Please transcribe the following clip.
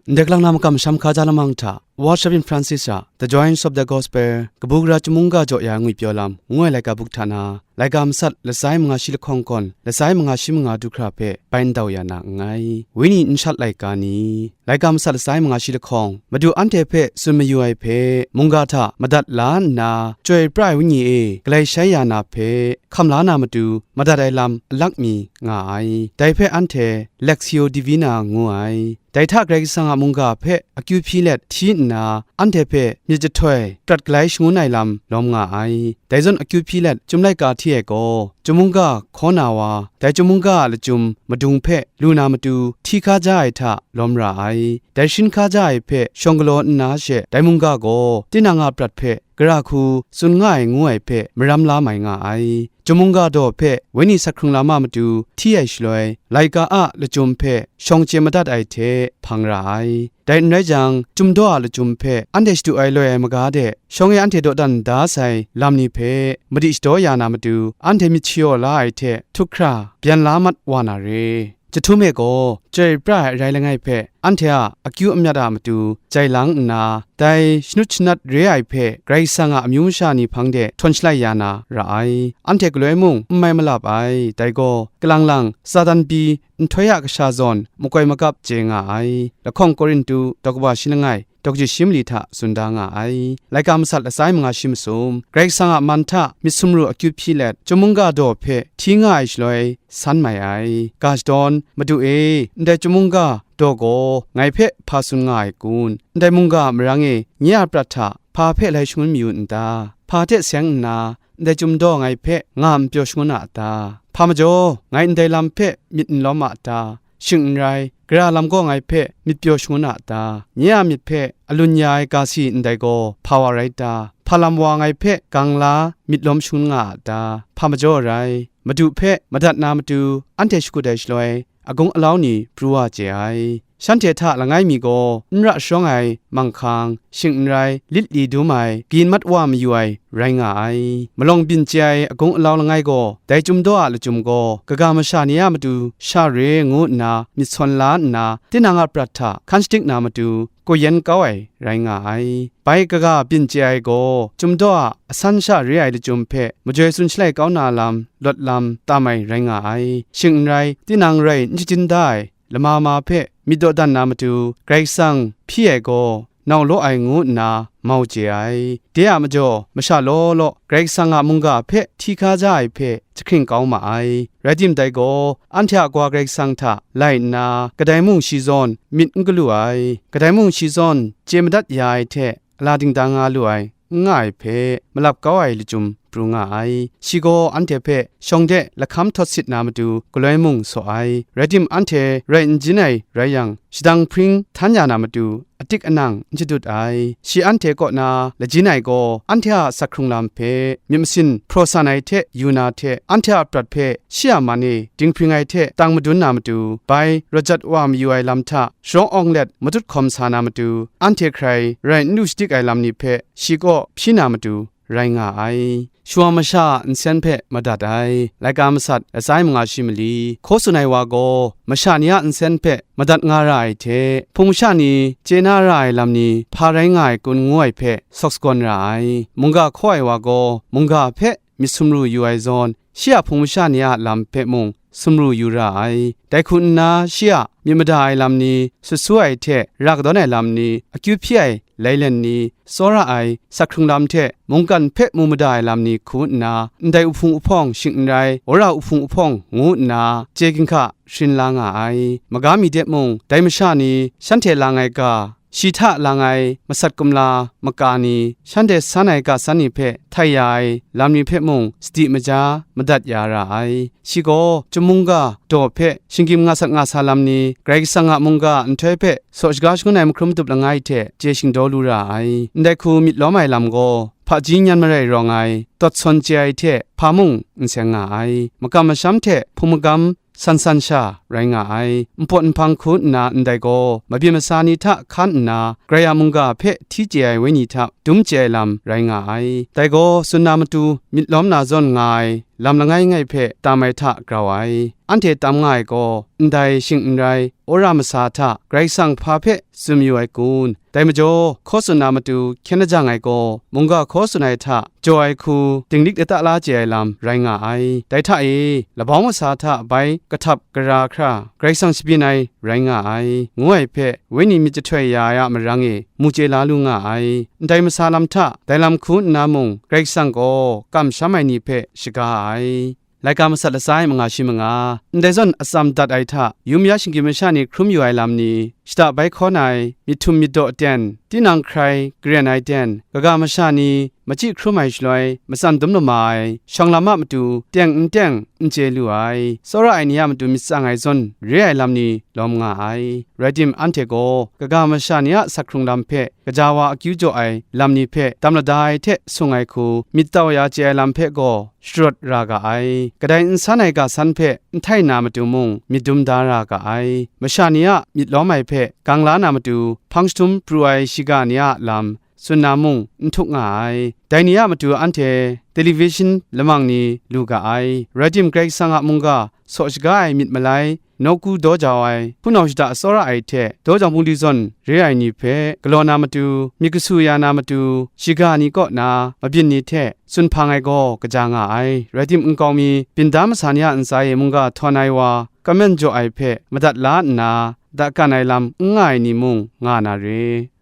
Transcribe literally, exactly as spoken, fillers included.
Ndai galang na makam masham hkaja lamang hta, Worship in Francis a The Joys of the Gospel, kabu gara chyum mungga jaw ya ngwi pyaw lam, ngu ai laika buk hta na, laika masat latsai manga shi lahkawng gawn, latsai manga shi manga du hkra hpe bai ndau ya na nngai. Wenyi n shat laika ni, laika masat latsai manga shi lahkawng, Madu anhte hpe tsun mayu ai hpe, mungga hta madat la nna, Chyoi pra ai Wenyi e galai shai ya na hpe, hkam la na matu, madat ai lam alak mi nga ai. Dai hpe anhte Lectio Divina ngu ai. Dai hta Karai Kasang a mungga hpe akyu hpyi let hti nna, anhte hpe myit jahtoi prat galai shangun ai lam lawm nga ai. Dai zawn akyu hpyi let Chyum laika hti ai gaw, Chyum mungga hkaw na wa, dai Chyum mungga a lachyum madung hpe lu na matu hti hkaja ai hta lawm ra ai. Dai sharin hkaja ai hpe shawng galaw nna she, dai mungga gaw tinang a prat hpe gara hku tsun nga ai ngu ai hpe maram la mai nga ai. Chyum mungga daw hpe wenyi sat hkrung lam a matu hti ai shaloi, laika a lachyum hpe shawng chye madat ai hte hpang ra ai. Dai n rai jang, Chyum daw a lachyum hpe anhte shadu ai loi ai maga de, shawng e anhte dawdan da sai lam ni hpe madi shadaw ya na matu, anhte myit shayaw la ai hte htuk hkra byan la mat wa na re. Jahtum e gaw, Chyoi pra ai arai langai hpe anhte a akyu amyat a matu jai lang nna, dai shanut shanat re ai hpe Karai Kasang a amyu masha ni hpang de htawn shalai ya na ra ai. Anhte galoi mung n mai malap ai, dai gaw, kalang lang Satan pyi nhtoi a kasha zawn makoi magap chye nga ai. Lahkawng Korintu daw kaba shi langai, daw kaji shi mali hta tsun da nga ai. Laika masat latsai manga shi masum, Karai Kasang a man hta myit sumru akyu hpyi let, Chyum mungga daw hpe hti nga ai shaloi, san mai ai. Ga shadawn, Madu e, ndai Chyum mungga daw gaw ngai hpe hpa tsun nga ai kun? Ndai mungga a marang e nye a prat hta hpa hpe lai shangun mayu n ta? Hpa hte seng nna, ndai Chyum daw ngai hpe nga n pyaw shangun a ta? Hpa majaw, ngai ndai lam hpe myit n lawm a ta? Shing n rai, gara lam gaw ngai hpe myit pyaw shangun a ta? Nye a myit hpe alun ya ai ga si ndai gaw hpa wa rai ta? Hpa lam wa ngai hpe gang la myit lawm shangun nga a ta? Hpa majaw rai, Madu hpe madat na matu anhte shakut ai shaloi, agung alau ni pru wa chye ai. Shanhte hta langai mi gaw n ra sharawng ai manghkang, shing n rai, lit li dum ai, kayin mat wa mayu ai rai nga ai. Malawng byin chye ai agung alau langai gaw, dai Chyum daw a lachyum gaw, kaga masha ni a matu sha re ngu nna myit sawn la nna, tinang a prat hta hkan shadik na matu, kau yen kau ai rai nga ai. Bai kaga byin chye ai gaw, Chyum daw a asan sha re ai lachyum hpe majoi tsun shalai kau na lam, lawt lam, tam ai rai nga ai. Shing n rai, tinang rai n shajin da ai lama ma hpe myit dawdan na matu, Karai Kasang hpyi ai gaw, nau law ai ngu nna mau chye ai. De a majaw, masha law law Karai Kasang a mungga hpe hti hkaja ai hpe jahkring kau ma ai. Rai tim dai gaw, anhte a Wa Karai Kasang hta lai nna, kadai mung shi zawn myit n galu ai, kadai mung shi zawn chye madat ya ai hte, ala dingdang nga lu ai, n nga ai hpe, malap kau ai lachyum pru nga ai. Shi gaw anhte hpe shawng de lahkam htawt sit na matu galoi mung saw ai. Rai tim, anhte rai n jin ai rai yang, shadang hpring htan ya na matu atik anang n shadut ai. Shi anhte kaw na lajin ai gaw, anhte a sat hkrung lam hpe myit masin hpraw san ai hte yu na hte, anhte a prat hpe shi a man e dinghpring ai hte tang madun na matu, bai rawt jat wa mayu ai lam hta sharawng awng let matut hkawm sa na matu, anhte hkrai rai n lu shadik ai lam ni hpe shi kaw hpyi na matu rai nga ai. Shawa masha a nsen hpe madat ai. Laika masat, atsai manga shi mali. Hkaw tsun ai wa gaw, masha ni a nsen hpe madat nga ra ai hte, hpung masha ni chye na ra ai lam ni hpa rai nga ai kun ngu ai hpe sawk sagawn ra ai. Mungga hkaw ai wa gaw, mungga hpe myit sumru yu ai zawn, shi a hpung masha ni a lam hpe mung sumru yu ra ai. Dai hku nna, shi a myit mada ai lam ni sut su ai hte ra kadawn ai lam ni, akyu hpyi ai lailen ni, tsawra ai sat hkrung lam hte mungkan hpe mu mada ai lam ni hku nna, ndai uhpung uhpawng shing n rai, wora uhpung uhpawng ngu nna, chye ginhka sharin la nga ai. Maga mi de mung, dai masha ni shanhte lang ai ga, shi hta lang ai masat kumla maka ni, shanhte san ai ga san ni hpe htai ya ai lam ni hpe mung, sadi maja madat ya ra ai. Shi gaw, Chyum mungga daw hpe shinggyim nga sat nga sa lam ni, Karai Kasang a mungga nhtoi hpe saw shaga shangun ai mahkrum matup langai hte chye shingdaw lu ra ai. Ndai hku myit lawm ai lam gaw, hpaji nyan marai rawng ai, tawt sawn chye ai hte hpa mung n seng nga ai. Makam masham hte hpung magam san san sha rai nga ai. Npawt nhpang hku nna ndai gaw, mabyin masa ni hta hkan nna, Karai a mungga hpe hti chye ai wenyi hta dum chye ai lam rai nga ai. Dai gaw, tsun na matu myit lawm na zawn nga ai lam langai ngai hpe tam ai hta grau ai. Anhte tam nga ai gaw, ndai shing n rai, wora masa hta Karai Kasang hpa hpe tsun mayu ai kun? Dai majaw, hkaw tsun na matu hkyen lajang ai gaw, mungga hkaw tsun ai hta jaw ai hku dinglik lata la chye ai lam rai nga ai. Dai hta e, labau masa hta bai kahtap gara hkra Karai Kasang shabyin ai rai nga ai, ngu ai hpe, wenyi myit jahtoi ya ai a marang e mu chye la lu nga ai. Ndai masa lam hta, dai lam hku nna mung, Karai Kasang gaw kamsham ai ni hpe shaga ai. Laika masat latsa e manga shi manga, ndai zawn atsam dat ai hta, yum ya shinggyim masha ni hkrum yu ai lam ni, shada bai hkawn ai, myit htum myit daw aten, tinang hkrai garen ai ten, kaga masha ni, machyi hkrum ai shaloi, matsan dum lama ai, shawng lam a matu teng n teng n chye lu ai, tsawra ai ni a matu myit tsang ai zawn re ai lam ni lawm nga ai. Rai tim, anhte gaw kaga masha ni a sak hkrung lam hpe, gaja wa akyu jaw ai lam ni hpe dam lada ai hte sung ai hku myit tau ya chye ai lam hpe gaw sharawt ra ga ai. Kadai n san ai ga san hpe n htai na matu mung myit dum da ra ga ai. Masha ni a myit lawm ai hpe gang la na matu hpang shatum pru ai shiga ni a lam tsun na mung n htuk nga ai. Dai ni a matu anhte television lamang ni lu ga ai. Rai tim, Karai Kasang a mungga saw shaga ai myit malai, nawku daw jau ai, hpunau shada tsawra ai hte daw jau bungli zawn re ai ni hpe galaw na matu, myit kasu ya na matu, shiga ni kaw na mabyin ni hte tsun hpang ai gaw kaja nga ai. Rai tim, nkau mi, byin da masa ni a ntsa e mungga htawn ai wa, kamen jaw ai hpe madat la nna, dakan ai lam n nga ai ni mung nga na re.